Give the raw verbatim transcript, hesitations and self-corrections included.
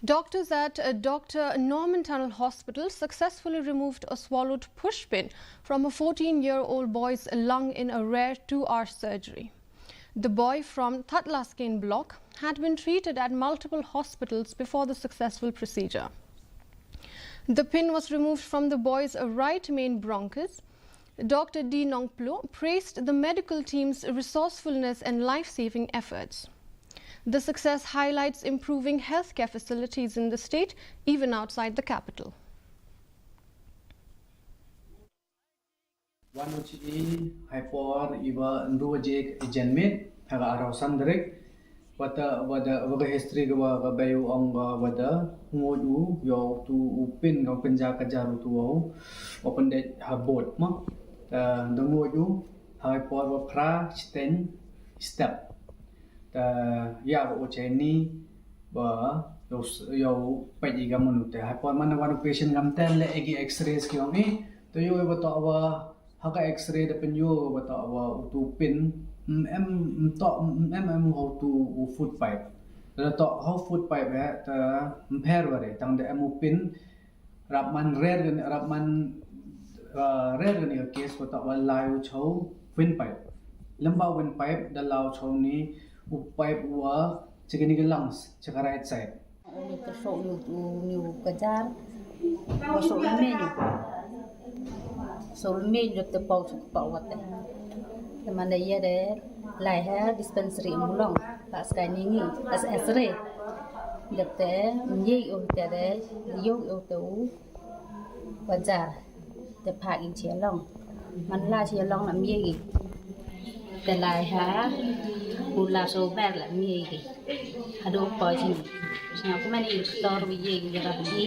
Doctors at uh, Doctor Norman Tunnel Hospital successfully removed a swallowed pushpin from a fourteen year old boy's lung in a rare two hour surgery. The boy from Thatlaskein block had been treated at multiple hospitals before the successful procedure. The pin was removed from the boy's right main bronchus. Doctor D Nongplo praised the medical team's resourcefulness and life saving efforts. The success highlights improving healthcare facilities in the state, even outside the capital. Wan u chi i hai por iwa ndu je i jen mit haga arau sandrik wata wada waga history ga wa ga bayu ong ga wada ngut u yo tu u pin ga pin ja ka jaru tu wa u open date ha boat ma da ngut u hai por wa pra chiteng step da ya ga u cheni ba yo yo pagi ga munu te hai por mana wan u patient gam ten le egi x-rays ki ong i to yo ba to wa ha ka x-ray da pen yo ba to wa u tu pin em em to em em ho tu u food pipe da to ho food pipe he ta mpher ware tang da em u pin rap man rer gani rap man rer gani ka case ba to wa lai u chau windpipe lamba windpipe da lau chau ni u pipe wa chigani ga lungs chaga right side. Umi tersok yu yu kajar. Masuk umi yu. So umi yu te pau chuk pau wate. Teman da iya de lai ha dispensary mulong. Pas kai ningi as esre. Dep te nyi u te de yu u te u kajar. Te phak in chia long. Man la chia long la mie gi. Te lai ha u la so ber la mie gi. Hadu poi sini. Sini aku mani tor wi ye gi ra gi.